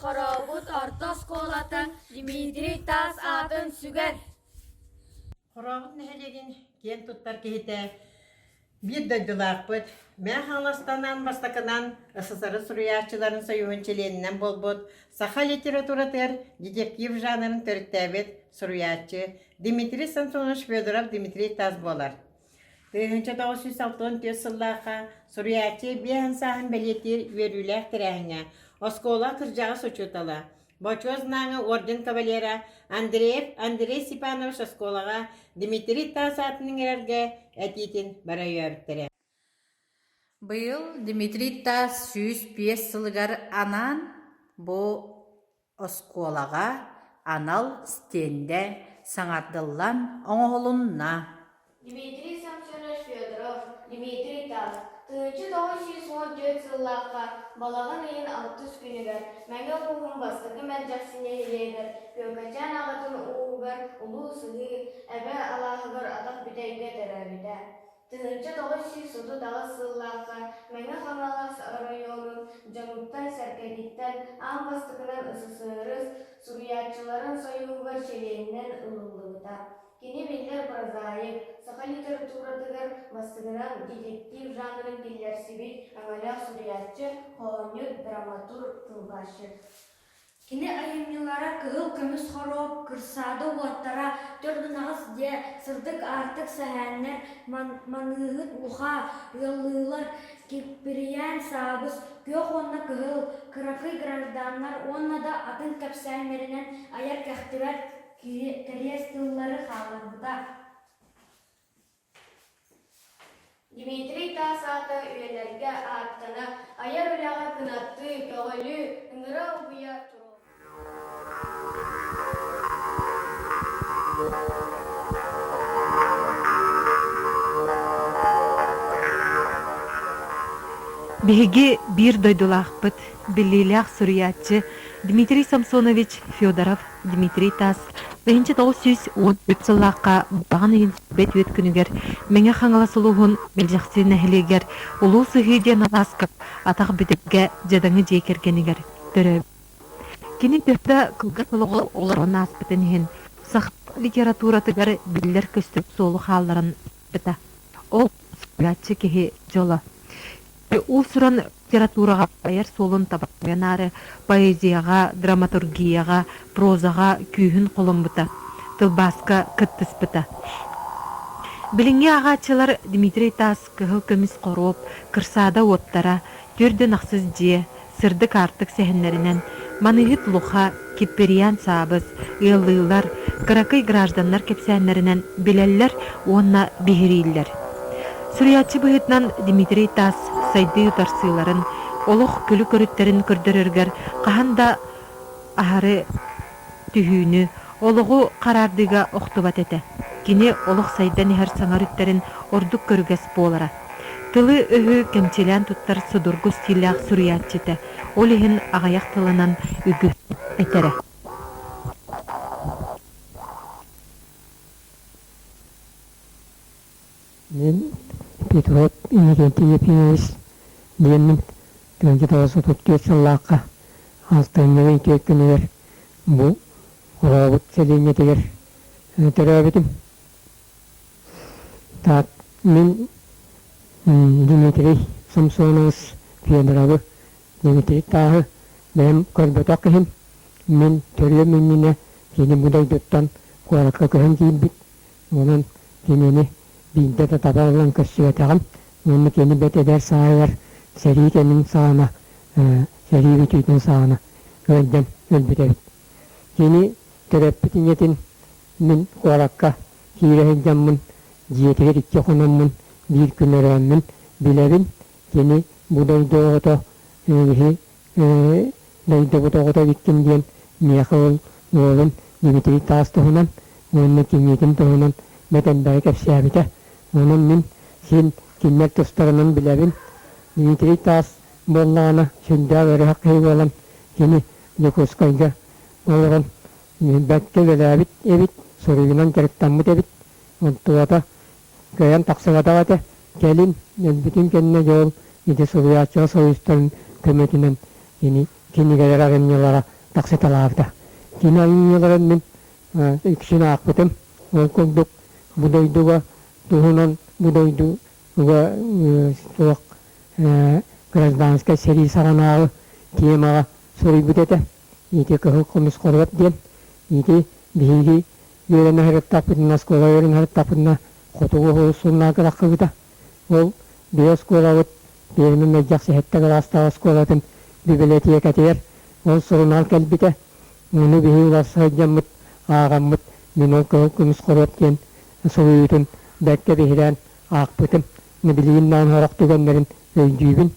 Хорообут орто оскуолата Дмитрий Таас аатын сүгэр. Хорообут нэһилиэгин киэн туттар киһитэ биир дойдулаахпыт, Мэҥэ Хаҥаластан бастакынан СССР суруйааччыларын союһун чилиэнинэн буолбут, саха литературатыгар детектив жанрын төрүттээбит суруйааччы Дмитрий Самсонович Федоров Дмитрий Таас буолар. 1964 сыллаахха суруйааччы биэһин сааһын бэлиэтиир үөрүүлээх тэрээһиҥҥэ оскуола кырдьаҕас учуутала, Бочуот Знааҥа орден кавалера Андреев Андрей Степанович оскуолаҕа Дмитрий Таас аатын иҥэрэргэ этиитин бары өйөөбүттэрэ. Быйыл Дмитрий Таас 105 сылыгар анаан бу оскуолаҕа анал стендэ саҥардыллан оҥоһулунна. Дмитрий Самсонович Федоров, Дмитрий Таас, 1914 сыллаахха балаҕан ыйын алтыс күнүгэр Мэҥэ улууһун бастакы Мэлдьэхси нэһилиэгэр Күөкэчээн аҕатын ууһугар Улуу Сыһыы Эбэ алааһыгар Атах Бүтэйгэ төрөөбүтэ. 1938 сыллаахха Мэҥэ Хаҥалас оройуонун дьонуттан-сэргэтиттэн аан бастакынан СССР суруйааччыларын сойууһугар чилиэнинэн ылыллыбыта. Кини биллэр прозаик, саха литературатыгар бастакынан детектив жанрын киллэрсибит өҥөлөөх суруйааччы, хоһоонньут, драматург, тылбаасчыт. Кини айымньылара Кыһыл көмүс хоруоп, Кырсаада уоттара, Төрдүн аҕыс дьиэ, Сырдык аартык сэһээннэр, Маныыһыт Луха, Ыаллыылар, Киппирийээн Саабыс, Күөх уонна кыһыл, Кыракый гражданнар уонна да атын кэпсээннэринэн айар кэхтибэт кэриэс тыллары хаалларбыта. Дмитрий Таас аата үйэлэргэ ааттана, айар үлэҕэ кынаттыы, көҕүлүү, ыҥыра-угуйа туруо. Биһиги биир дойдулаахпыт, биллиилээх суруйааччы Дмитрий Самсонович Федоров Дмитрий Таас 1913 сыллаахха балаҕан ыйын сүүрбэт үөт күнүгэр Мэҥэ Хаҥалас улууһун Мэлдьэхси нэһилиэгэр Улуу Сыһыы диэн алааска атах бүтүккэ дьадаҥы дьиэ кэргэнигэр төрөөбүт. Кини төһө да кылгас олоҕу олорон ааспытын иһин, саха литературатыгар биллэр-көстөр суолу хаалларан ааспыта. Ол суруйааччы киһи дьоло. Уус-уран литератураҕа айар суолун табаары поэзияҕа, драматургияҕа, прозаҕа күүһүн холоммута, тылбааска кыттыспыта. Билиҥҥи ааҕааччылар Дмитрий Таас Кыһыл көмүс хоруоп, Кырсаада уоттара, Төрдүн ахсыс дьиэ, Сырдык аартык сэһэннэринэн, Маныыһыт Луха, Киппириян Саабыс, Ыаллыылар, Кыракый гражданнар кэпсээннэринэн билэллэр уонна биһирииллэр. Суруйааччы быһыытынан Дмитрий Таас сайдыы утарсыыларын, олох күлүк өрүттэрин көрдөрөрүгэр хаһан да аһары түһүүнү, олоҕу хараардыыга охтубат этэ. Кини олох сайдан иһэр саҥа өрүттэрин ордук көрүгэс буолара. Тылы-өһү кэмчилээн туттар судургу стиллээх суруйааччы этэ, ол иһин аҕыйах тылынан үгүс этэрэ. Мин Петров Иннокентий Ефимович диэммин 1934 сыллаахха алтынньы үтүө күнүгэр бу Хорообут сэлиэнньэтигэр төрөөбүтүм. Так, мин Дмитрий Самсонович Федоровы, Дмитрий Тааһы бэйэм көрбөтөх киһим. Мин төрүөм иннинэ кини бу дойдуттан куоракка көһөн киирбит. Онон кинини биирдэ да таба ылан көрсүбэтэҕим. Уонна кини бэрт эдэр сааһыгар сэрии кэмин саҕана, сэрии бүтүүтүн саҕана ыалдьан өлбүт эбит. Кини төрөппүт ийэтин мин куоракка киирэ сылдьаммын, дьиэтигэр икки хономмун, биир күн өрөөммүн билэбин. Кини бу дойду оҕото киһи дойдубут оҕото эбиккин диэн миэхэ ол уолун Дмитрий Таас туһунан уонна кийиитин туһунан бэрт элбэҕи кэпсээбитэ. Онон мин син кинилэр тустарынан билэбин. Дмитрий Таас буоллаҕына сүрдээх ыарыһах киһи буолан кини Дьокуускайга олорон бэркэ үлэлээбит эбит, суруйунан дьарыктаммыт эбит. Онтугата кыайан тахсыбатах этэ. Кэлин өлбүтүн кэннэ дьол ити суруйааччылар союзтарын көмөтүнэн кини кинигэлэр айымньылара. тахсыталаабыта. Кини айымньыларын мин үксүн аахпытым. Ол курдук бу дойдуга туһунан бу дойдуга суох гражданскай сэрии саҕанааҕы темаҕа суруйбут этэ. Ити кыһыл көмүс хоруоп диэн. Ити биһиги үөрэнэ сырыттахпытына, оскуола үөрэнэ сырыттахпытына хотугу сурунаалга тахсыбыта. Ол биһи оскуолабыт Пермь мэлдьэх сэттэ кылаастаах оскуолатын бибилэтиэкэтигэр ол сурунаал кэлбитэ. Ону биһи уларса сылдьаммыт, ааҕаммыт, мин ол кыһыл көмүс хоруоп диэн суруйуутун бэркэ биһирээн аахпытым. Билигин даҕаны сорох түгэннэрин өйдүүбүн.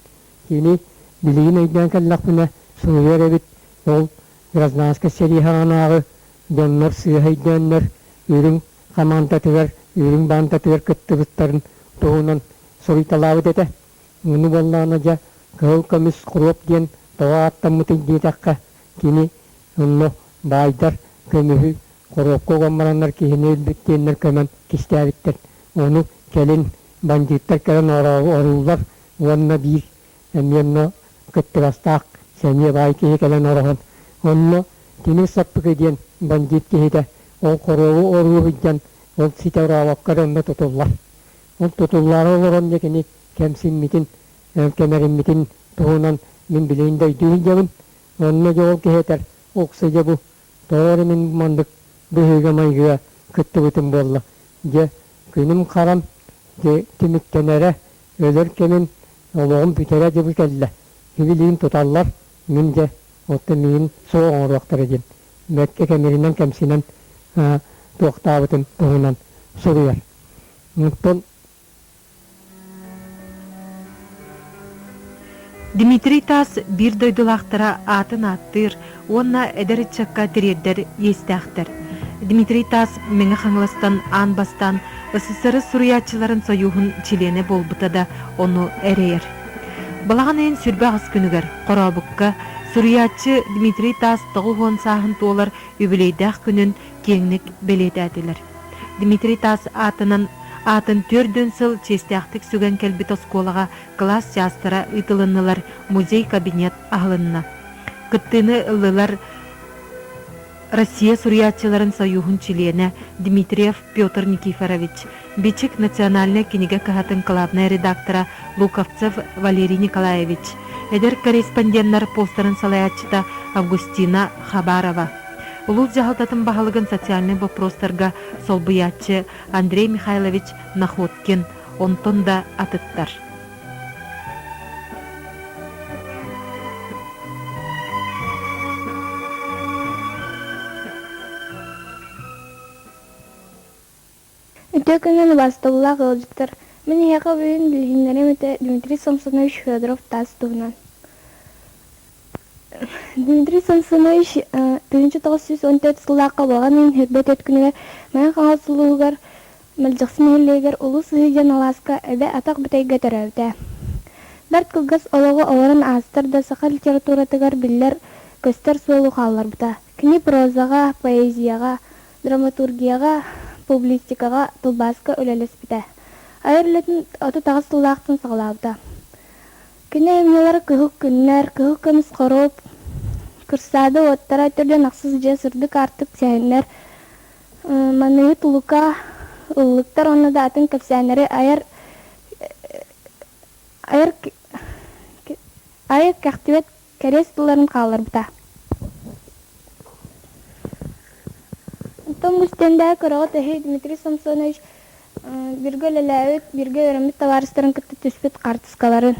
Кини билигин өйдөөн кэллэхпинэ суруйар эбит, ол гражданскай сэрии саҕанааҕы дьоннор сыыһа өйдөөннөр үрүҥ хамаандатыгар, үрүҥ баандатыгар кыттыбыттарын туһунан суруйталаабыт этэ. Ону буоллаҕына дьэ кыһыл көмүс хоруоп диэн тоҕо ааттаммытый диэтэххэ, кини онно баайдар көмүһү хоруопка уган бараннар киһини өлбүт диэннэр көмөн кистээбиттэр. Ону кэлин бандьыыттар кэлэн орууллар уонна биир эмиэ онно кыттыгастаах сэниэ баай киһи кэлэн ороһон онно тимир саппыкы диэн бандьыыт киһитэ ол хоруобу оруу сылдьан ол ситэ орообокко эрэ онно тутуллар. Ол тутуллаары олорон дьэ кини кэмсиммитин, кэмэриммитин туһунан мин билигин да өйдүү сылдьабын. Онно дьэ ол киһи этэр, укса дьэ бу тоҕо эрэ мин маннык быһыыга-майгыга кыттыбытым буолла. Дьэ күнүм харам, дьэ түмүктэнэрэ, өлөр кэмим, олоҕум бүтэрэ дьэ бу кэллэ. Сибилигин туталлар, мин дьэ оттон миигин суох оҥоруохтара диэн бэркэ кэмиринэн кэмсинэн туохтаабытын туһунан суруйар. Оттон Дмитрий Таас биир дойдулаахтара аатын ааттыыр уонна эдэр ыччакка тириэрдэр иэстээхтэр. Дмитрий Таас Мэҥэ Хаҥаластан аан бастаан СССР суруйааччыларын сойууһун чилиэнэ буолбута да ону эрэйэр. Балаҕан ыйын 28 күнүгэр Хорообукка суруйааччы Дмитрий Таас 90 сааһын туолар үбүлүөйдээх күнүн киэҥник бэлиэтээтилэр. Дмитрий Таас аатынан аатын 40 сыл чиэстээхтик сүгэн кэлбит оскуолаҕа кылаас чаастара ыытылыннылар, музей-кабинет аһылынна. Кыттыыны ыллылар Россия суруйааччыларын сойууһун чилиэнэ Дмитриев Петр Никифорович, Бичик национальнай кинигэ кыһатын кылаабынай редактора Луковцев Валерий Николаевич, эдэр корреспонденнар постарын салайааччыта Августина Хабарова, улуус дьаһалтатын баһылыгын социальнай боппуруостарга солбуйааччы Андрей Михайлович Находкин, онтон да атыттар. Үтүө күнүн убаастабыллаах ыалдьыттар! Мин эһиэхэ бүгүн билиһиннэриэм этэ Дмитрий Самсонович Федоров таас туһунан. Дмитрий Самсонович 1914 сыллаахха Балаҕан ыйын сүүрбэ төрт күнүгэр Мэҥэ Хаҥалас улууһугар Мэлдьэхси нэһилиэгэр Улуу Сыһыы диэн алааска Эбэ Атах Бүтэйгэ төрөөбүтэ. Бэрт кылгас олоҕу олорон аастар да саха литературатыгар биллэр, көстөр суолу хаалларбыта. Кини прозаҕа, поэзияҕа, драматургияҕа, публистикаҕа, тылбааска үлэлэспитэ. Айар үлэтин 38 сыллаахтан саҕалаабыта. Кини айымньылара «Кыһыл күннэр», «Кыһыл көмүс хоруоп», «Кырсаада уоттара», «Төрдүөн ахсыс дьиэ», «Сырдык аартык сэһэннэр», Маныыһыт Лука, ыллыктар уонна да атын кэпсээннэри айар айар айар кэхтибэт кэриэс тылларын хаалларбыта. Онтон бу стендэ көрөҕүт эһи Дмитрий Самсонович бииргэ үлэлээбит, бииргэ үөрэммит табаарыстарын кытта түспүт хаартыскаларын.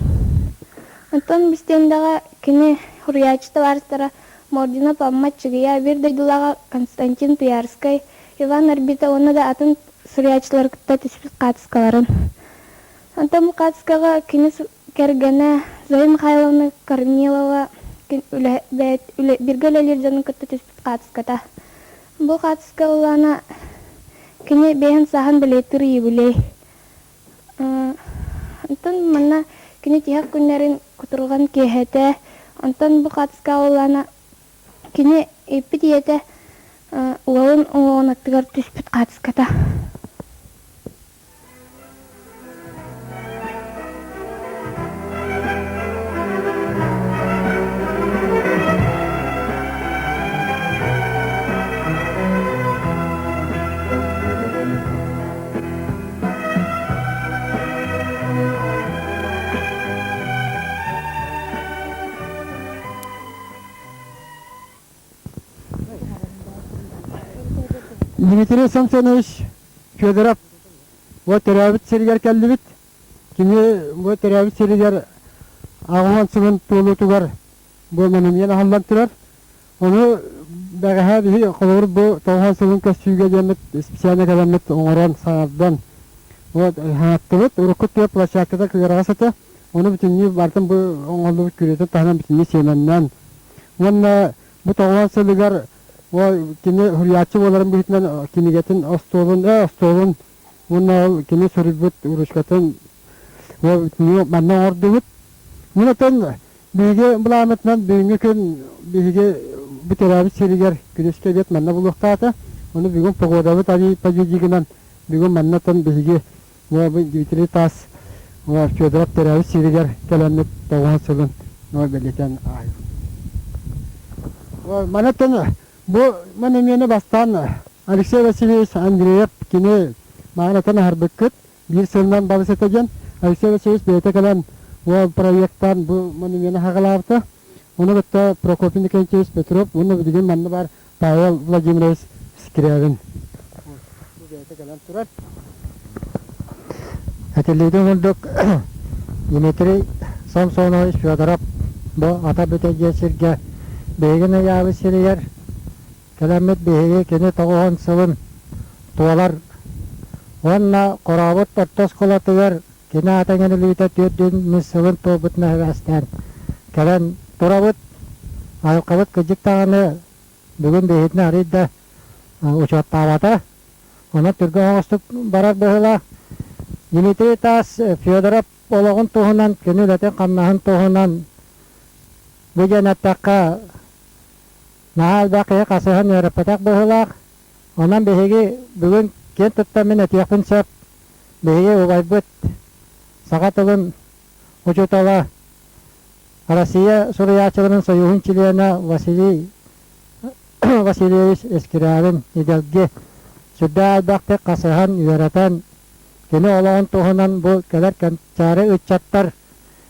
Онтон бу стендэҕэ кини суруйааччы табаарыстара Мординов Амма Аччыгыйа, биир дойдулааҕа Константин Туйаарскай, Иван Арбита уонна да атын суруйааччылары кытта түспүт хаартыскаларын. Онтон бу хаартыскаҕа кини кэргэнэ Зоя Михайловна Корнилова бииргэ үлэлиир дьонун кытта түспүт хаартыската. Бу хаартыска ыллаана кини бэйэн сааһын бэлиэтиир юбилей. Онтон манна кини тиһэх күннэрин кутурҕан киэһэтэ, онтон бу хаартыска ыллаана кини ииппит ийэтэ уолун уҥуоҕун аттыгар түспүт хаартыската. Дмитрий Самсонович Федоров бу төрөөбүт сиригэр кэллибит. Кини бу төрөөбүт сиригэр 80 сылын туолуутугар бу монумент аһыллан турар. Ону бэҕэһээ биһи холобур бу 90 сылын көссүүгэ диэммит специально кэлэммит оҥорон саҥардан вот хаҥаттыбыт. Урукку тыа площадката кыараҕас этэ. Ону бүтүннүү барытын бу оҥоһуллубут күрүөтүн таһынан бүтүннүү сиэмэннээн уонна бу 90 сылыгар кини суруйааччы буоларын быһыытынан кинигэтин остуолун остуолун уонна ол кини суруйбут ручкатын манна оҥордубут. Мин оттон биһиги былааммытынан бүгүҥҥү күн биһиги бу төрөөбүт сиригэр күнүскэ эбиэт манна булуохтаата. Ону бүгүн погодабыт арый победигынан бүгүн маннатан биһиги Дмитрий Таас Федоров төрөөбүт сиригэр кэлэммит 90 сылын бэлиэтээн ааһыы. Манаттан бу монумены бастаан Алексей Васильевич Андреев кини маанатан аһарбыккыт биир сылынан балыс этэ диэн Алексей Васильевич бэйэтэ кэлэн ол проектан бу монумены хагалаабыта. Ону кытта Прокопий Николаевич Петров уонна билигин манна бар Павел Владимирович Скрябин. Бу бэйэтэ кэлэн турар. Этиллибитин курдук Дмитрий Самсонович Федоров бу ата бүтэ диэн сиргэ биһигин ыйаабыт сиригэр кэлэммит биһиги кини 90 сылын туолар уонна Хорообут орто оскуолатыгар кини аата иҥэриллибитэ 4 сылын туолбутун сибээстээн кэлэн турабыт. Айылҕабыт кырдьык даҕаны бүгүн биһигини арыый да учуоттаабата. Онон түргэн оҥостук барар быһыылаах. Дмитрий Таас Федоров олоҕун туһунан, кини үлэтин-хамнаһын туһунан бу диэн эттэххэ, наһаа элбэх киһи хасыһан үөрэппэтэх быһыылаах. Онон биһиги бүгүн киэн тутта мин этиэхпин сөп, биһиги убайбыт саха тылын учуутала, Россия суруйааччыларын союһун чилиэнэ Василий Васильевич Эскирявин идэлги сүрдээх элбэхтик хасыһан, үөрэтэн, кини олоҕун туһунан бу кэлэр кэнчээри ыччаттар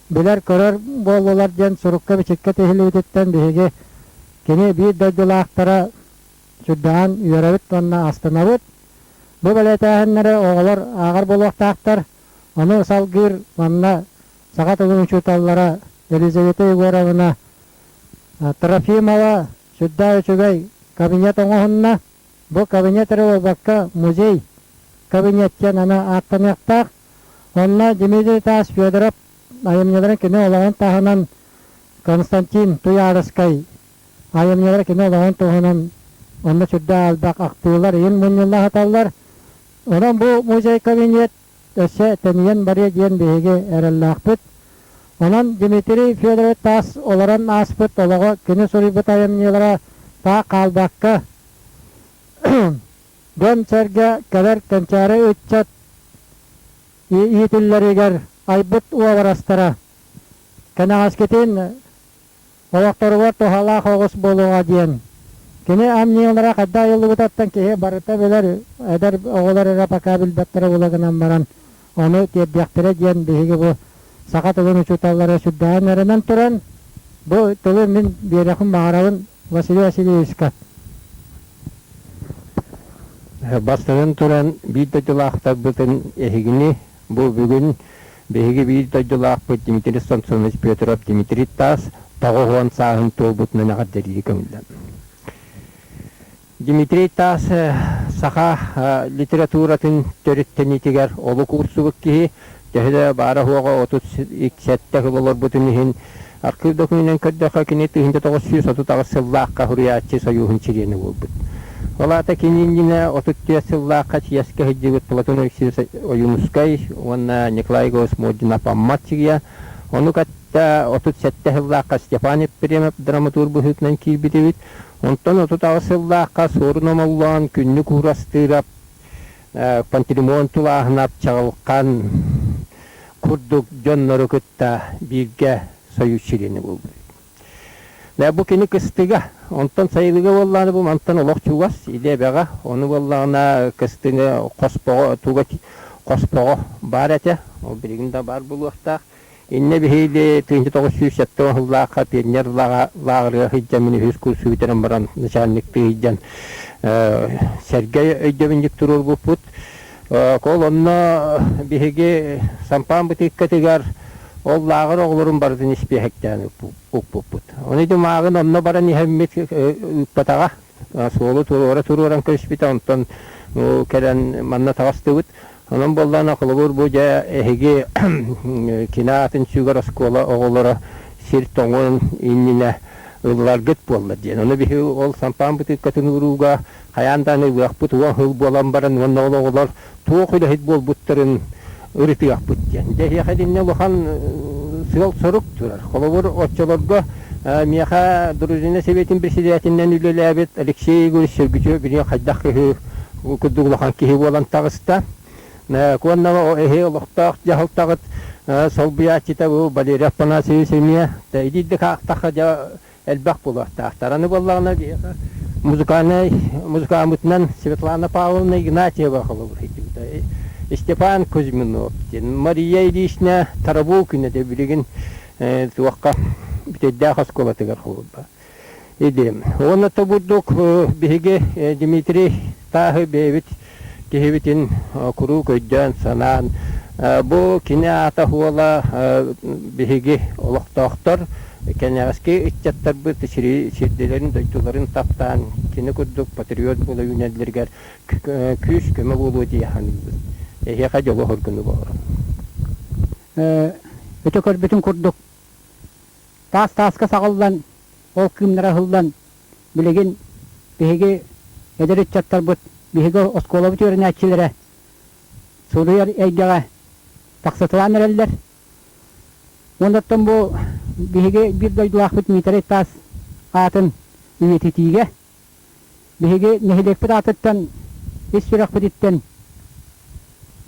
билэр-көрөр буоллулар диэн сурукка-бичиккэ тиһиллибититтэн биһиги кини биир дойдулаахтара сүрдээҕин үөрэбит уонна астынабыт. Бу бэлиэтээһиннэри оҕолор ааҕар буолуохтаахтар. Ону салгыыр манна саха тылын учууталлара Елизавета Егоровна Трофимова сүрдээх үчүгэй кабинет оҥоһунна. Бу кабинет эрэ буолбакка музей кабинет диэн аны ааттаныахтаах. Онно Дмитрий Таас Федоров айымньыларын кини олоҕун таһынан Константин Туйаарыскай айымньылара кини олоҕун туһунан онно сүрдээх элбэх ахтыылар иһин мунньулла сыталлар. Онон бу музей кабинет өссө тэнийэн барыа диэн биһиги эрэллээхпит. Онон Дмитрий Федорович Таас олорон ааспыт олоҕо кини суруйбут айымньылара таах хаалбакка дьон-сэргэ кэлэр кэнчээри ыччат иитиллэригэр айбыт уобарастара кэнэҕэскитин олохторугар туһалаах оҕус буолуоҕа диэн. Кини амньыылара хайдах айыллыбытыттан киһи барыта билэр, эдэр оҕолор эрэ пока билбэттэрэ буола гынан баран, ону тиэрдиэхтэрэ диэн биһиги бу саха тылын учууталлара сүрдээҕин эрэнэн туран, бу тылы мин биэрэхпин баҕарабын Василий Васильевичка. Бастатан туран, биир дойдулаахтарбытын эһигини Бу бүгүн биһиги биир дойдулаахпыт Дмитрий Самсонович Петров Дмитрий Таас 90 сааһын туолбутунан эҕэрдэлии көҥүллэн. Дмитрий Таас саха литературатын төрүттэниитигэр олук уурсубут киһи, төһө да баара-суоҕа 37 сыл олорбутун иһин Архыып докумуонунан көрдөххө, кини 1938 сыллаахха суруйааччы сойууһун чилиэнэ буолбут. Ол аата кини иннинэ 34 сыллаахха съезкэ сылдьыбыт Платон Алексеевич Ойуунускай уонна Николай Егорович Мординов-Аммат сирийэ, ону кытта 37 сыллаахха Степан Епифанов драматург быһыытынан киирбит эбит. Онтон 38 сыллаахха Суорун Омоллоон, Күннүк Уурастыырап, Пантелеймон Тулааһынап, Чаҕылхан курдук дьоннору кытта бииргэ союз чилиэнэ буолбут. Бу кини кыстыга, онтон сайылыга буоллаҕына бу мантан олох чугас, илэ-эбэҕэ, ону буоллаҕына кыстыгы хоспоҕо, туга хоспоҕо баар этэ, ол билигин да баар буолуохтаах. Иннэ биһиги 1970 сыллаахха пионер лааҕырыгар сылдьан мин үһүс курсу бүтэрэн баран начальниктыы сылдьан. Сэргэй өйдөбүнньүк туруорбуппут. Ол онно биһиги сампаан бытыыккатыгар ол лааҕыр оҕолорун барытын испиэһэктээн укпуппут. Ону ити мааҕын онно баран иһэммит ыыппатаҕа. Суолу туруора туруоран көспүтэ, онтон кэлэн манна таҕыстыбыт. Онон буоллаҕына, холобур, бу дьэ эһиги кини аатын сүгэр оскуола оҕолоро сир тоҥуон иннинэ ылларгыт буолла диэн. Ону биһи ол сампаан бытыыккатын уурууга хайаан даҕаны ылыахпыт уон сыл буолан баран уонна ол оҕолор туох үлэһит буолбуттарын ырытыахпыт диэн. Дьэ, эһиэхэ итиннэ улахан сыал-сорук турар. Холобур, оччолорго миэхэ дружина сэбиэтин председателинэн үлэлээбит Алексей Егорович Сергучев билигин хайдах киһи курдук улахан киһи буолан таҕыста. Уонна эһи олохтоох дьаһалтаҕыт солбуйааччыта бу Валерий Афанасьевич эмиэ итирдик аахтахха дьэ элбэх буолуохтаахтар. Аны буоллаҕына биһиэхэ музыкальнай музыкааммытынан Светлана Павловна Игнатьева холобур сылдьыбыта. Степан Кузьминов диэн Мария Ильична Тарабукина диэн билигин туохха Бүтэйдээх оскуолатыгар холобур. Иди. Уонна то бурдук биһиги Дмитрий Тааһы бэйэбит киһибитин куруук өйдөөн санаан бу кини аата хуола биһиги олохтоохтор кэнэҕэски ыччаттарбыт сирдэлэрин дойдуларын таптаан кини курдук патриот буола үүнэллэригэр күүс-көмө буолуо дии саныыбын. Эһиэхэ дьолу-соргуну баҕарабын. Өтө көрбүтүн курдук таас-тааска саҕыллан, ол кыымнара ыһыллан, билигин биһиги эдэр ыччаттарбыт, биһиги оскуолабыт үөрэнээччилэрэ суруйар эйгэҕэ тахсыталаан эрэллэр. Уонна оттон бу биһиги биир дойдулаахпыт Дмитрий Таас аатын үйэтитиигэ биһиги нэһилиэкпит аатыттан ис сүрэхпититтэн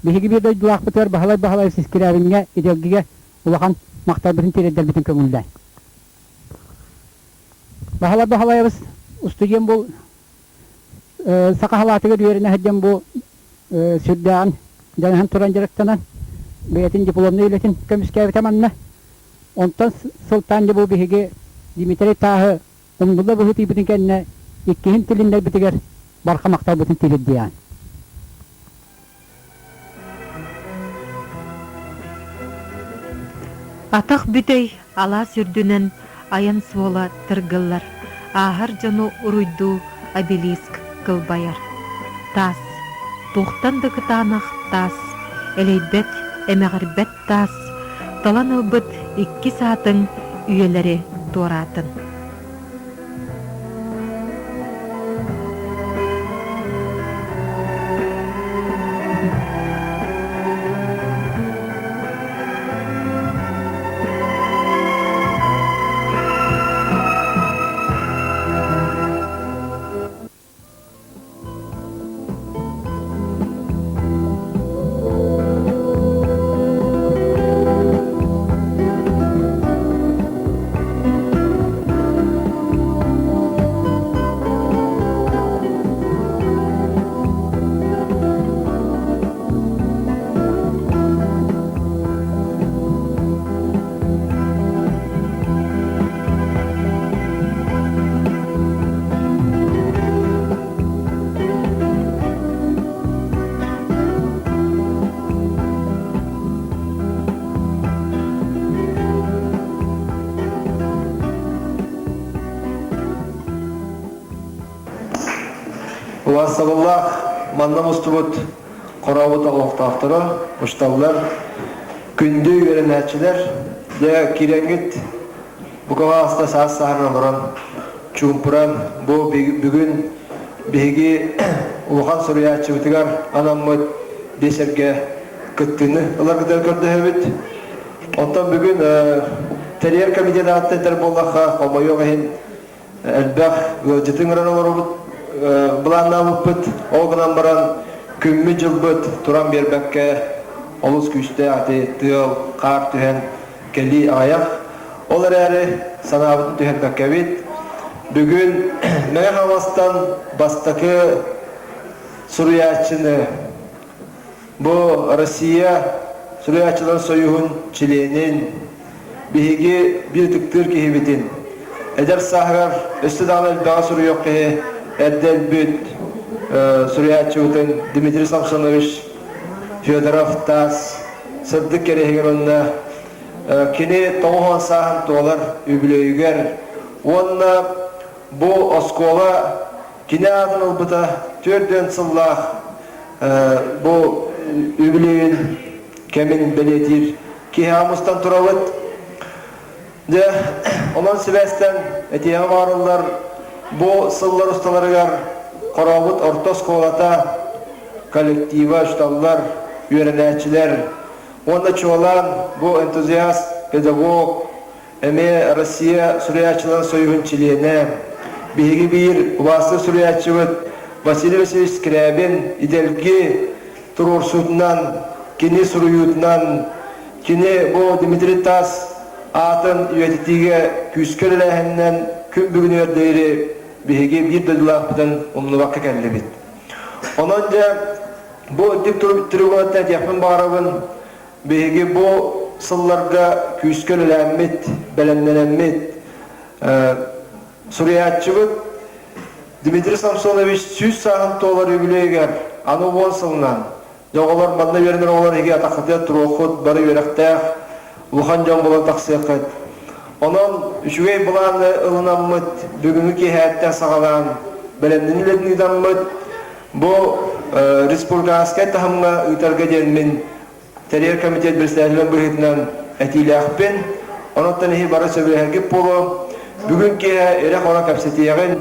биһиги биир дойдулаахпытыгар Баһылай Баһылаевич Искирээбиҥҥэ Идэлгигэ улахан махталбытын тириэрдэрбитин көҥүллээн. Баһылай Баһылайабыс устудьуон бу саха халаатыгар үөрэнэ сылдьан бу сүрдээҕин дьаныһан туран дьарыктанан бэйэтин дипломнай үлэтин көмүскээбитэ манна. Онтон сылтаан дьэ бу биһиги Дмитрий Тааһы умнулла быһыытыйбытын кэннэ иккиһин тилиннэрбитигэр барҕа махталбытын тириэрдиэҕин. Атах бүтэй алаас үрдүнэн айан суола тыргыллар, ааһар дьону уруйдуу обелиск кылбайар. Таас, туохтан да кытаанах таас, элэйбэт, эмэҕирбэт таас, талан ылбыт иккис аатыҥ үйэлэри туораатын. Улаастабыллаах манна мустубут хорообут олохтоохторо, учууталлар, күндү үөрэнээччилэр, дьэ киирэҥҥит Букалааста саас сааһынан олорон, чуумпуран, бу бүгүн биһиги улахан суруйааччыбытыгар анаммыт биэсэргэ кыттыыны ыларгытыгар көрдөһөбүт. Оттон бүгүн тэрийэр комитет ааттан этэр буоллахха, хомойуох иһин элбэх ыалдьыты ыҥыран олоробут, былааннаабыппыт. Ол гынан баран күммүт-дьылбыт туран биэрбэккэ олус күүстээх ити тыал, хаар түһэн кэлии аҕыйах. Ол эрээри санаабытын түһэрбэккэбит. Бүгүн Мэҥэ Хаҥаластан бастакы суруйааччыны бу Россия суруйааччыларын союһун чилиэнин, биһиги биир ытыктыыр киһибитин, эдэр сааһыгар өссө даҕаны элбэҕи суруйуох киһи эрдэ өлбүт. суруйааччыбытын Дмитрий Самсонович Федоров Таас сырдык кэриэһигэр уонна кини 90 сааһын туолар үбүлүөйүгэр уонна бу оскуола кини аатын ылбыта 40 сыллаах бу үбүлүөйүн кэмин бэлиэтиир киһи мустан турабыт. Дьэ, онон сибээстэн этиэҕи баҕарыллар бу сыллар усталарыгар Хорообут орто оскуолата коллектива, учууталлар, үөрэнээччилэр уонна чуолаан бу энтузиаст, педагог, эмиэ Россия суруйааччыларын союһун чилиэнэ, биһиги биир убаастыыр суруйааччыбыт Василий Васильевич Скрябин идэлги туруорсуутунан, кини суруйуутунан, кини бу Дмитрий Таас аатын үйэтитиигэ күүскэ үлэлээһининэн күн бүгүнүгэр диэри биһиги биир дойдулаахпытын умнубакка кэллибит. Онон дьэ бу үрдүк трибунаттан этиэхпин баҕарабын, биһиги бу сылларга күүскэ үлэлээммит, бэлэмнэнэммит, суруйааччыбыт Дмитрий Самсонович 100 сааһын туолар үбүлүөйүгэр аны 10 сылынан дьэ оҕолор манна үөрэнэр оҕолор эһиги атаххытыгар туруоххут, бары үөрэхтээх, улахан дьон буолан тахсыаххыт. Онон үчүгэй былааны ылынаммыт, бүгүҥҥү киэһээттэн саҕалаан бэлэмнэнии үлэтин ыытаммыт, бу республиканскай таһымҥа ыытарга диэн мин тэрийэр комитет председателин быһыытынан этиилээхпин. Онон иһи бары сөбүлэһэргит буолуо. Бүгүн киэһэ ирэ-хоро кэпсэтиэҕин.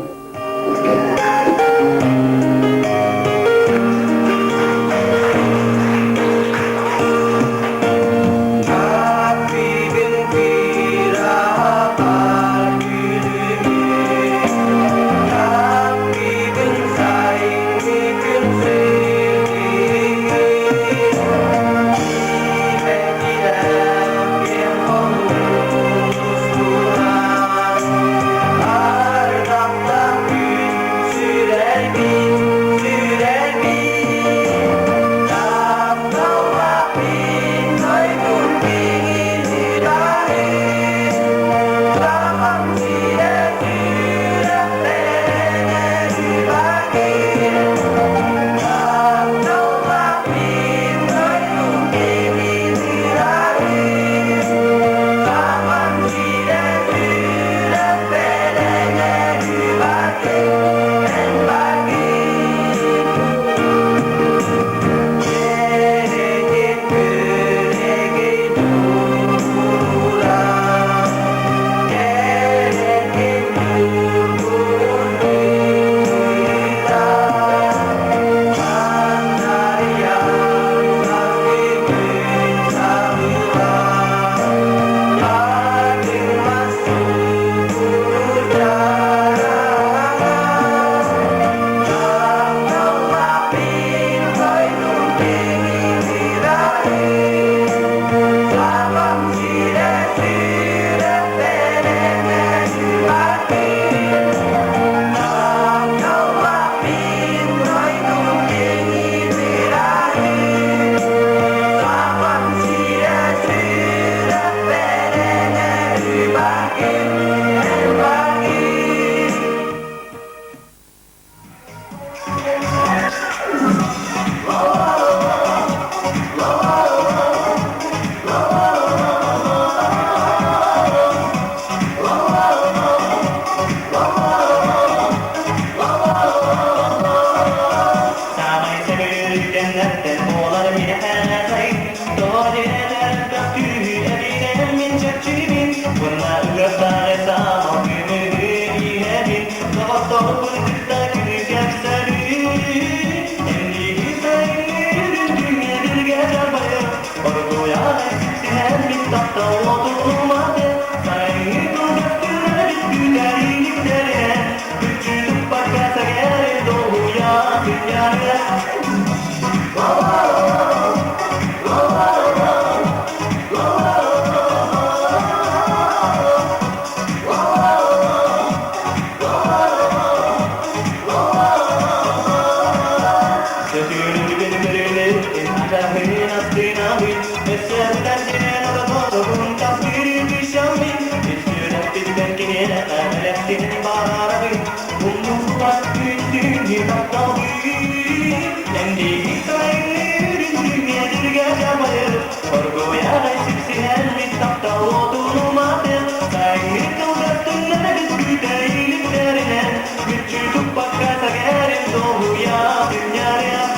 Мүлчү туппакка сэгэрим долуйа күннэрим.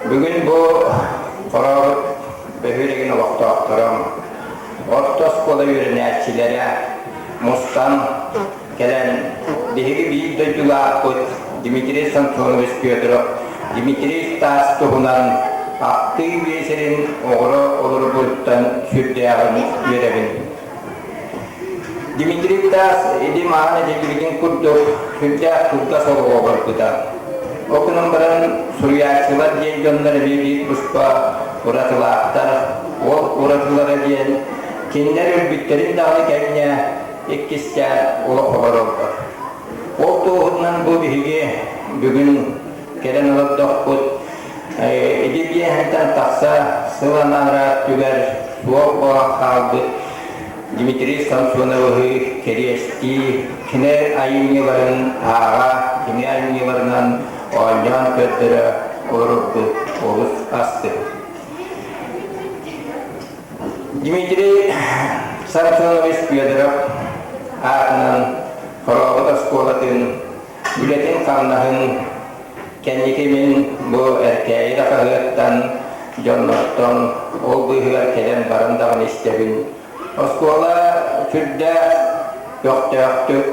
Бүгүн бу Хорообут бөһүөлэгин олохтоохторо, орто оскуола үөрэнээччилэрэ мустан кэлэн биһиги биир дойдулаахпыт Дмитрий Самсонович Федоров Дмитрий Стас туһунан ахтыы биэсэрин оҕоро олорбуттан сүрдээҕин үөрэбин. Дмитрий Таас илим аан этиллибитин курдук сүрдээх кылгас олоҕу олорбута. Ол гынан баран суруйааччылар диэн дьоннор эмиэ биир туспа уратылаахтар. Ол уратылара диэн кинилэр өлбүттэрин даҕаны кэннэ иккистээн олох олороллор. Ол туоһутунан бу биһиги бүгүн кэлэн олордохпут ити биэһэнтэн тахса сыл анаараа өттүгэр суох буолан хаалбыт Дмитрий Самсоновы кэриэстии, кини айымньыларын ааҕа, кини айымньыларынан оонньоон көрдөрө олорорбут олус астык. Дмитрий Самсонович Федоров аатынан Хорообут оскуолатын үлэтин-хамнаһын кэнники мин бу Эркээйи да хаһыаттан, дьоннортон ол быыһыгар кэлэн баран даҕаны истэбин. Оскуола сүрдээх көхтөөхтүк,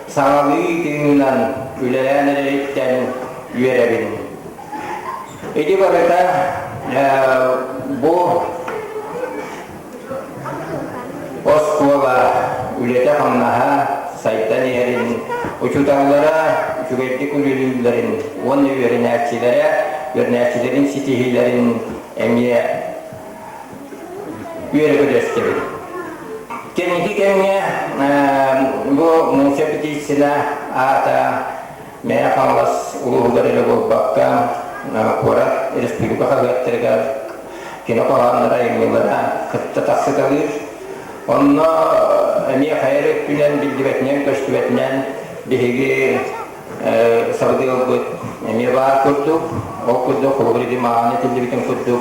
саҥалыы тыынынан үлэлээн эрэриттэн үөрэбин. Ити барыта бу Оскуола үлэтэ-хамнаһа сайдан иһэрин, учууталлара үчүгэйдик үлэлииллэрин уонна үөрэнээччилэрэ үөрэнээччилэрин ситиһиилэрин эмиэ үөрэ истэбит. Кэнники кэмҥэ бу Муся Птицына аата Мэҥэ Хаҥалас улууһугар эрэ буолбакка, куорат, республика хаһыаттарыгар кино хоһоонноро, айымньылара кытта тахсыталыыр. Онно эмиэ хайа эрэ өттүнэн биллибэтинэн-көстүбэтинэн биһиги сабыдыалбыт эмиэ баар курдук. Ол курдук, холобур, ити мааны этиллибитин курдук,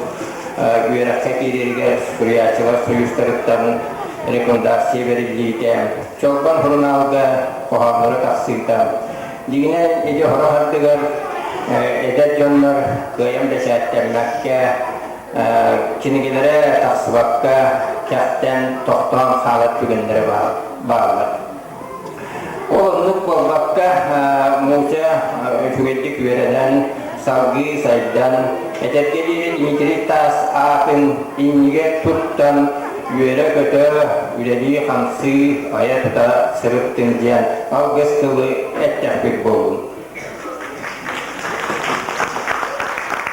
үөрэххэ киирэригэр суруйааччылар союзтарыттан рекомендация бэриллиитэ, Чолбон сурунаалга хоһоонноро тахсыыта. Дьиҥинэн, ити сорох ардыгар эдэр дьоннор кыайан бэчээттэммэккэ, кинигэлэрэ тахсыбакка, кэхтэн, тохтоон хаалар түгэннэрэ бааллар. Ол оннук буолбакка, Муся үчүгэйдик үөрэнэн, салгыы сайдан, этэргэ диэри Дмитрий Таас аатын иннигэр туттан, үөрэ-көтө, үлэлии-хамсыы, айа-тута сырыттын диэн алгыс тылы эттэхпит буоллун.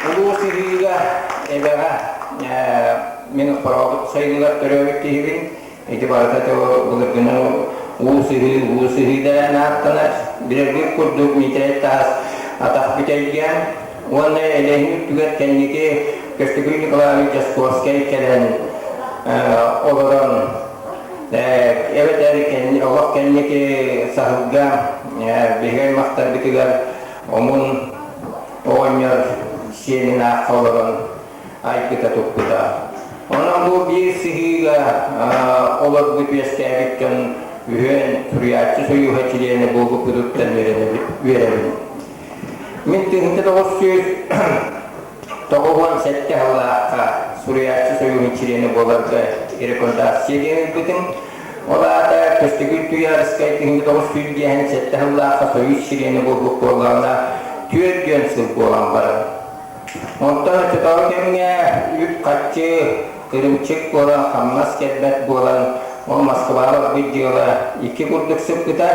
Улуу сыһыыга эбэҕэ мин Хорообут сайылыгар төрөөбүт киһибин. Ити барыта былыргыны уу сыһыы, уу сыһыы дээн ааттанар. Билэргит курдук Миитэрэй Таас атах бүтэйгэ уонна Элэһин үрдүгэр кэнники Көстөкүүн Николаевич Дьаскуоскай кэлэн олорон эбэтэр олох кэнники саһылга биһиги аймахтарбытыгар омун оҕонньор сиэнин аахха олорон айбыта туппута. Онон бу биир сыһыыга олорбут үөскээбит дьон үһүөн суруйааччы сойууһа чилиэнэ буолбуппутуттан үөрэбин. Мин 1997 сыллаахха суруйааччы сойууһун чилиэнэ буоларга рекомендация диэн ылбытым. Ол аата Көстөкүүн Туйаарыскай 1997 сыллаахха сойуус чилиэнэ буолбут буоллаҕына, 40 сыл буолан баран. Онтон оччотооҕу кэмҥэ үп-харчы кырыымчык буолан, хамнас кэлбэт буолан, ол Москваҕа барбыт дьыала икки курдук сыппыта.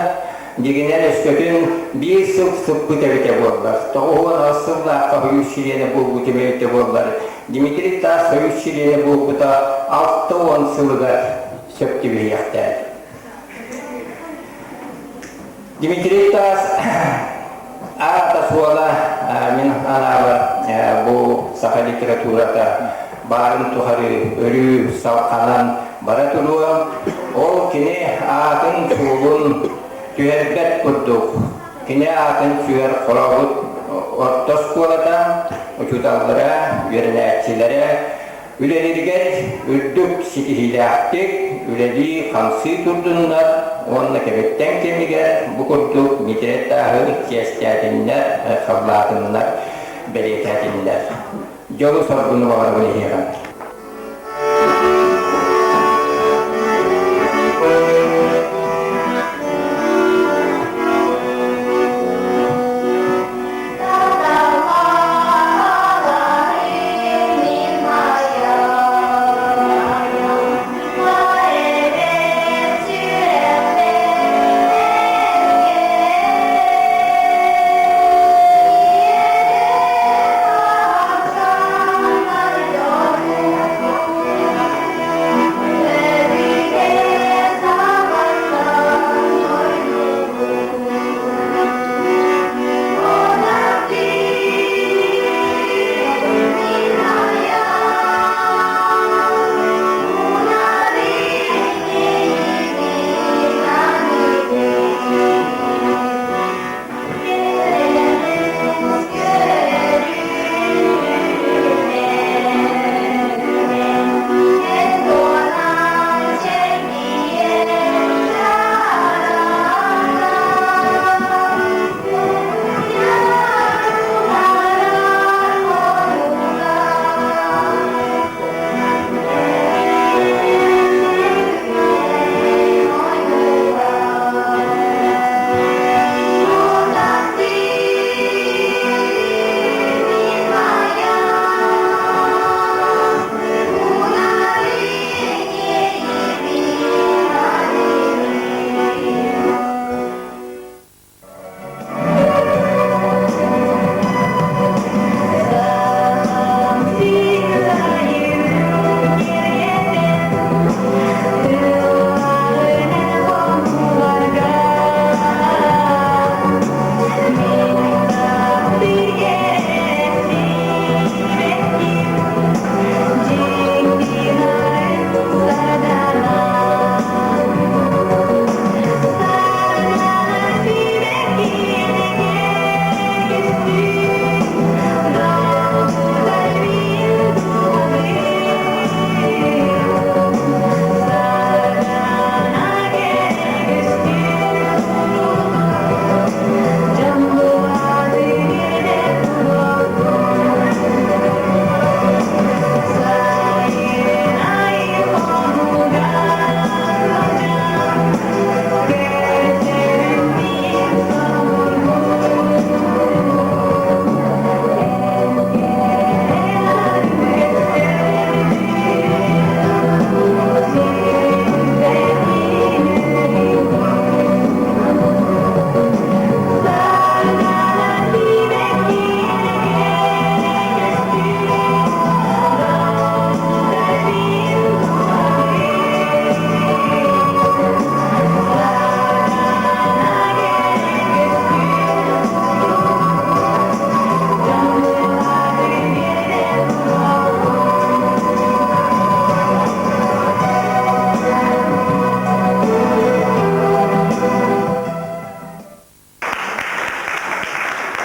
Дьиҥинэн, өскөтүн биир сыл сыппыт эбитэ буоллар, 98 сыллаахха Союз чилиэнэ буолбутум эбитэ буоллар, Дмитрий Таас Союз чилиэнэ буолбута 60 сылыгар сөп түбэһиэхтээх. Дмитрий Таас аата-суола мин анаабар бу саха литературата баарын тухары өрүү салҕанан бара туруо. Ол кини аатын-суолун түһэрбэт курдук, кини аатын сүгэр Хорообут орто оскуолата, учууталлара, үөрэнээччилэрэ. Үлэлэригэр үрдүк ситиһиилээхтик үлэлии-хамсыы турдуннар уонна кэмиттэн кэмигэр бу курдук Дмитрий Тааһы чиэстээтиннэр, халлаатыннар, бэлиэтээтиннэр. Дьолу-соргуну баҕарабын эһиэхэ.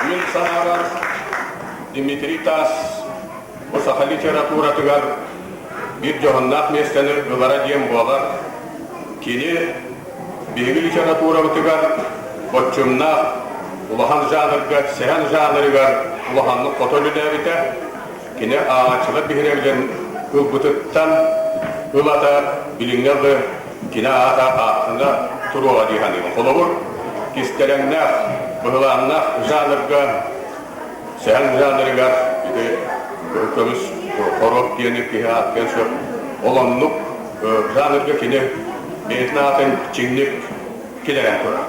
Мин санаабар, Дмитрий Таас бу саха литературатыгар биир дьоһуннаах миэстэни ылара диэн буолар. Кини биһиги литературабытыгар боччумнаах улахан жанрга, сэһэн жанрыгар улаханнык хото үлэлээбитэ. Кини ааҕааччылар биһирэбилин ылбытыттан ылата билиҥҥи алы кини аата ааттана туруоҕа дии саныыбын. Холобур, кистэлэҥнээх, быһылааннаах жанрга, сэһэн жанрыгар ити көмүс хоруоп диэни киһи ааттыан сөп. Ол оннук жанрга кини бэйэтин аатын чиҥник киллэрэн турар.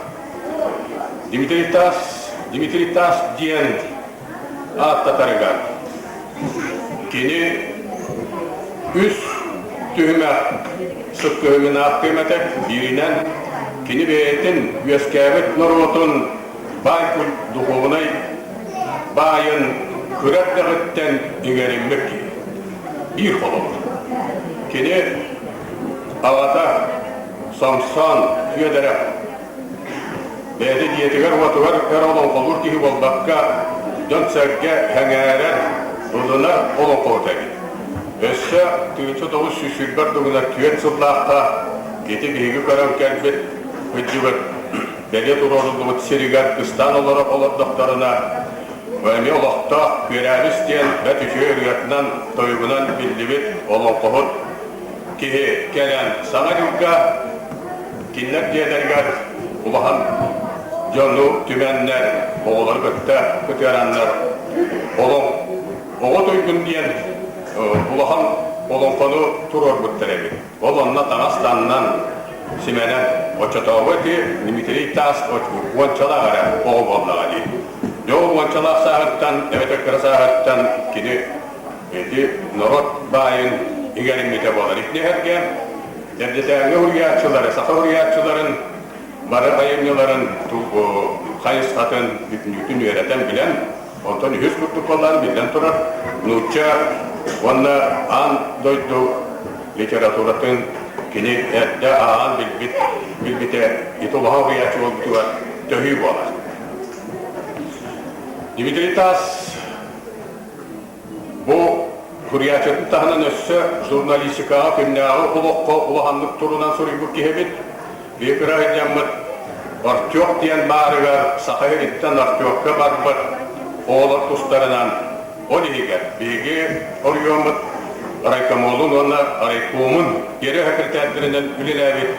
Дмитрий Таас, Дмитрий Таас диэн ааттатарыгар кини үс түһүмэх сыккыһыгын ааттыам этэ. Бииринэн, кини бэйэтин үөскээбит норуотун баай духуобунай баайын кыра эрдэҕиттэн иҥэриммит киһи. Биир холобур. Кини аҕата Самсон Федоров Бэйэтэ дьиэтигэр-уотугар өр олоҥхолуур киһи буолбакка, дьон-сэргэ сэҥээрэр, ылынар олоҥхоһута эбит. Өссө 1921 дугунар түөрт сыллаахха ити биһиги көрөн кэлбит кырдьыбыт бэлиэ туруоруллубут сиригэр кыстаан олоро олордохторуна эмиэ олохтоох Күөрээбис диэн бэрт үчүгэй ырыатынан, тойугунан биллибит олоҥхоһут киһи кэлэн Саҥа дьылга кинилэр дьиэлэригэр улахан дьону түмэннэр, оҕолору кытта кытыараннар олоҥ Оҕо туйгун диэн улахан олоҥхону туруорбуттар эбит. Ол онно таҥас таннан, симэнэн, оччотооҕу ити Дмитрий Таас уончалаах эрэ оҕо буоллаҕа дии. Дьэ ол уончалаах сааһыттан эбэтэр кыра сааһыттан кини ити норуот баайын иҥэриммитэ буолар. Итини эһэргэ эрдэтээҥҥи уһуйааччылары, саха уһуйааччыларын бары айымньыларын хайысхатын бүтүннүүтүн үөрэтэн билэн, онтон үһүс курдук буоллаан биллэн турар, нуучча уонна аан дойду литературатын кини эрдэ ааҕан билбит билбитэ ити улахан уһуйааччы буолбутугар төһүү буолар. Дмитрий Таас Бу суруйааччытын таһынан өссө журналистикаҕа күннээҕи олоххо улаханнык турунан суруйбут киһибит, биир айдьаммыт Артек диэн баарыгар Саха сириттэн Артекка барбыт оҕолор тустарынан ол иһигэр биһиги оройуоммут райкомолун уонна райкомун тиэрэ сэкирэтээрдэринэн үлэлээбит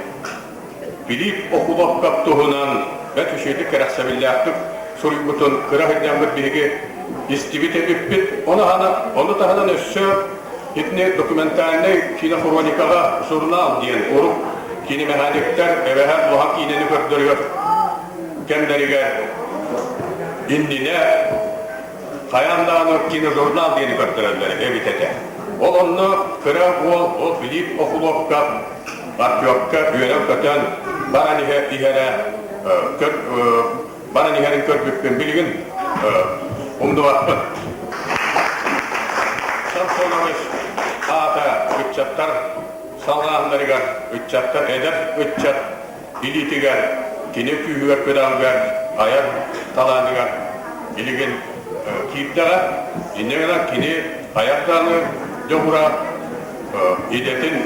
Филипп Окуловкап туһунан бэрт үчүгэйдик кэрэхсэбиллээхтик суруйбутун кыра сылдьаммыт биһиги истибит эбиппит. Ону, ону таһынан өссө итини документальнай кинохроникаҕа журнал диэн урук киномеханиктар эбэһэ улахан киинэни көрдөрүөр кэмнэригэр иннинэ хайаан даҕаны киножурнал диэни көрдөрөллөр эбит этэ. Ол онно кыра уол ол Филипп Окуловкап Артемка үөрэн-көтөн баран иһэ иһэрэ баран иһэрин көрбүппүн билигин умнубаппын. Самсонович аата ыччаттар салҕааһыннарыгар ыччаттар эдэр ыччат илиитигэр кини күүһүгэр-күдэҕигэр айар талааныгар билигин киирдэҕэ. Инньэ гынан кини айар даҕаны дьоҕура идэтин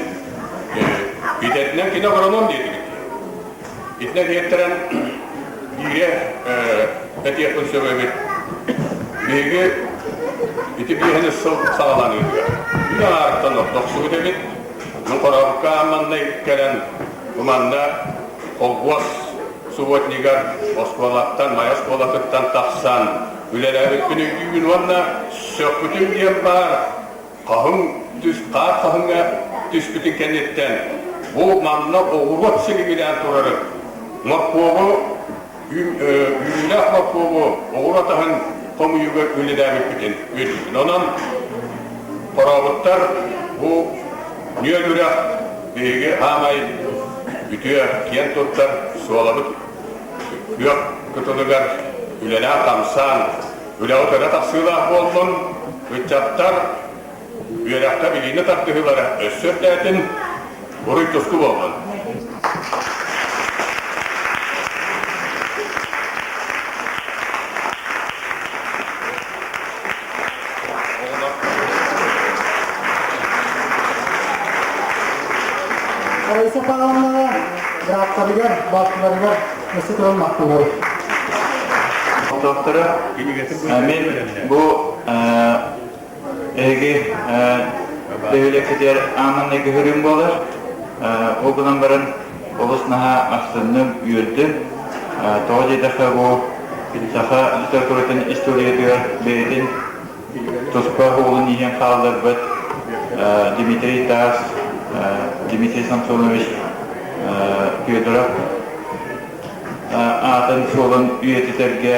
идэтинэн кини агроном диэтигит. Итинэ диэттэрэн биирэ этиэхпин сөп эбит. Биһиги ити биэһини сыл саҕаланыытыгар күн аҥаарыттан ордох охсубут эбит. Мин Хорообукка манна кэлэн манна холбуос субботнигар оскуолаттан, Майа оскуолатыттан тахсан үлэлээбиппин өйдүүбүн уонна сөхпүтүм диэн баар хаһыҥ түс хаар хаһыҥа түспүтүн кэнниттэн бу манна оҕуруот силигилээн турары моркуобу үүнүүлээх моркуобу оҕуруот аһын хомуйууга үлэлээбиппитин үөрдүбүт. Онон Хорообуттар бу нүөл үрэх биһиги аамай үтүө киэн туттар суолабыт күөх кытылыгар үлэлээн-хамсаан үлэҕэ өрө тахсыылаах буоллун, ыччаттар үөрэххэ билиини тардыһыылара өссө үрдээтин, уруй-туску буоллун! Раиса Павловнаҕа, бырааттарыгар, балтыларыгар өссө туран махтанабыт. Олохтоохторо мин бу эһиги бөһүөлэккитигэр ааманнай көһөрүүм буолар. Ол гынан баран олус наһаа астынным, үөрдүм. Тоҕо диэтэххэ бу саха литературатын историятыгар бэйэтин туспа уолун иһэн хаалларбыт Дмитрий Таас, Дмитрий Самсонович Федоров аатын-суолун үйэтитэргэ,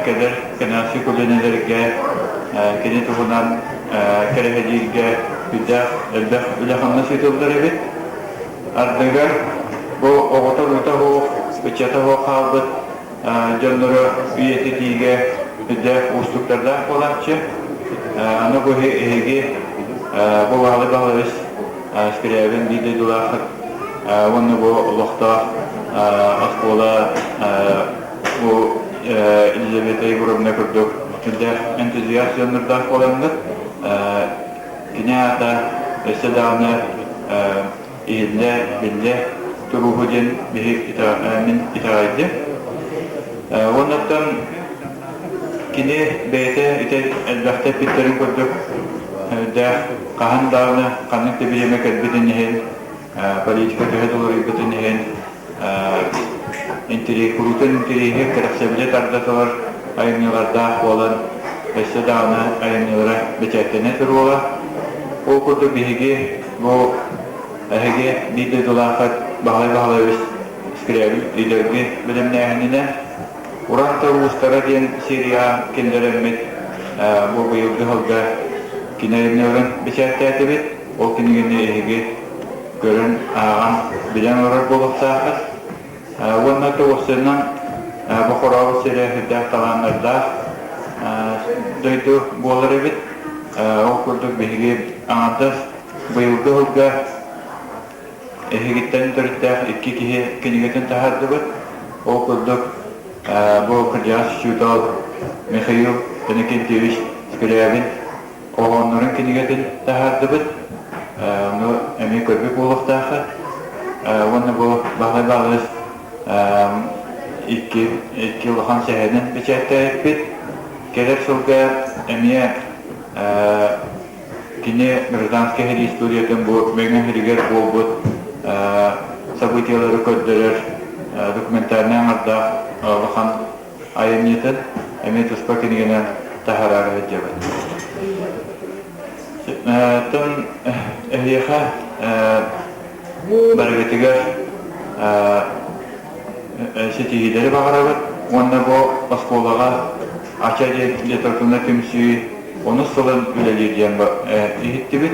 кэлэр кэнэҕэски көлүөнэлэргэ кини туһунан кэрэһэлииргэ сүрдээх элбэх үлэ-хамнас ыытыллар эбит. Ардыгар бу оҕото-уруута суох, ыччата суох хаалбыт дьоннору үйэтитиигэ сүрдээх уустуктардаах буолааччы. Аны бу эһиги бу Баһылай Баһылайыс Скрябин биир дойдулааххыт уонна бу олохтоох оскуола бу Елизавета Егоровна курдук сүрдээх энтузиаст дьоннордоох буолаҥҥыт. Кини аата өссө даҕаны иһиллэ, биллэ турууһу диэн мин итэҕэйдим. Уоннаттан кини бэйэтэ ити элбэхтэ эппиттэрин курдук дээх хаһан даҕаны ханнык да бириэмэ кэлбитин иһин политика төһө да уларыйбытын иһин куруутун интэриэһи кэрэхсэбили тарда турар айымньылардаах буолан өссө даҕаны айымньылара бэчээттэнэ туруоҕа. Ол курдук биһиги бу эһиги биир дойдулааххыт Баһылай Баһылайабыс Скрябин идэлги бэлэмнээһининэн Уран тыл уустара диэн серияҕа киллэрэммит бу быйылгы сылга кини айымньыларын бэчээттээтибит. Ол кинигэни эһиги көрөн, ааҕан, билэн олорор буолуохтааххыт. Уонна тоҕусынан бу Хорообут сирэ сүрдээх талааннардаах дойду буолар эбит. Ол курдук биһиги аҥардас быйылгы сылга эһигиттэн төрүттээх икки киһи кинигэтин таһаардыбыт. Ол курдук бу кырдьаҕас учуутал Михаил Иннокентьевич Скрябин хоһооннорун кинигэтин таһаардыбыт. Ону эмиэ көрбүт буолуохтааххыт. Уонна бу Баһылай Баҕалыс икки, икки улахан сэһэнин бэчээттээбиппит. Кэлэр сылга эмиэ кини гражданскай сэрии историятын бу Мэҥэ сиригэр буолбут событиелары көрдөрөр документальнай аҥардаах улахан айымньытын эмиэ туспа кинигэнэн таһаараары сылдьабыт. Тон эһиэхэ барыгытыгар ситиһиилэри баҕарабыт уонна бу оскуолаҕа Ача диэн литературнай түмсүү онус сылын үлэлиир диэн иһиттибит.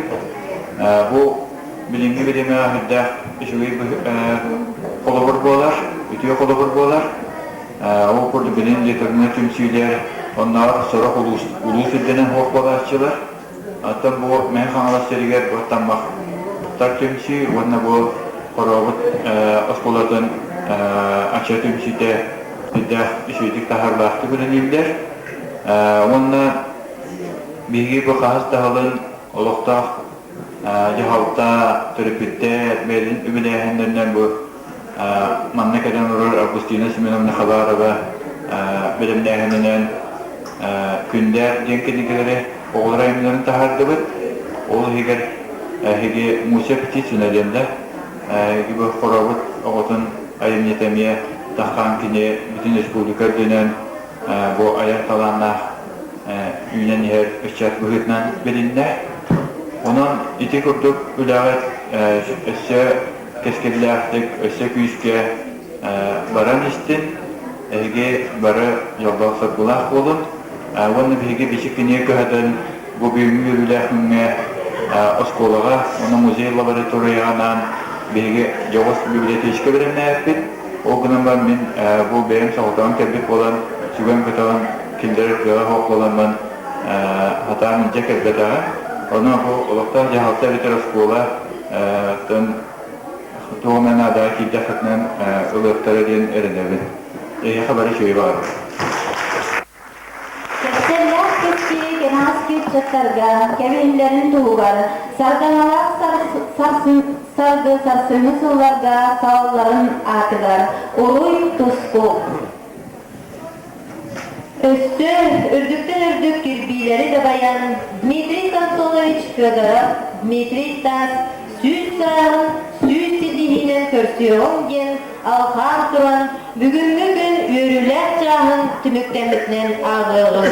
Бу билиҥҥи бириэмэҕэ сүрдээх үчүгэй холобур буолар, үтүө холобур буолар. Ол курдук билин литературнай түмсүүлэр оннооҕор сорох улуус улуус үрдүнэн суох буолааччылар. Оттон бу Мэҥэ Хаҥалас сиригэр бу Таммахтар түмсүү уонна бу Хорообут оскуолатын ача түмсүүтэ сүрдээх үчүгэйдик таһаарыылаахтык үлэлииллэр. Уонна биһиги бу хаһыс да сылын олохтоох дьаһалта төрөппүттэр бэйэлэрин үбүлээһиннэринэн бу манна кэлэн олорор Августина Семеновна Хабарова бэлэмнээһининэн Күндээр диэн кинигэлэри оҕолор айымньыларын таһаардыбыт. Ол иһигэр эһиги Муся Птицына диэн да эһиги бу хоробут оҕотун айымньыта эмиэ таххан кини бүтүн республика үрдүнэн бу айар талааннаах үүнэн иһэр ыччат быһыытынан билиннэ. Онон ити курдук үлэҕит өссө кэскиллээхтик, өссө күүскэ баран истин. Эһиги бары дьоллоох-соргулаах буолун. Уонна биһиги Бичик кинигэ кыһатын бу бүгүҥҥү үөрүүлээх күҥҥэ оскуолаҕа уонна музей лабораторияҕа анаан биһиги дьоҕус библиотечка бэлэмнээбиппит. Ол гынан баран мин бу бэйэм соҕотоҕун кэлбит буолан, сүгэн-көтөҕөн киллэрэр кыаҕа суох буоламмын сатаан илдьэ кэлбэтэҕим. Онон бу олохтоох дьаһалта эбэтэр оскуола туох эмэ наадаҕа киирдэххитинэн ылыахтара диэн эрэнэбин. Эһиэхэ бары үчүгэй баҕарабын. Кэпсэллээх кэскили кэнэҕэски ыччаттарга кэбиһиллэрин туһугар сардаҥалаах саргы сарсыҥҥы сылларга салалларын аатыгар уруй-туску! Өссө үрдүктэн үрдүк кирбиилэри дабайан Дмитрий Самсонович Федоров, Дмитрий Таас 100 сааһын 100 ситиһиинэн көрсүөҕүҥ диэн алҕаан туран бүгүҥҥү күн үөрүүлээх чааһын түмүктэммитинэн ааҕыаҕыҥ.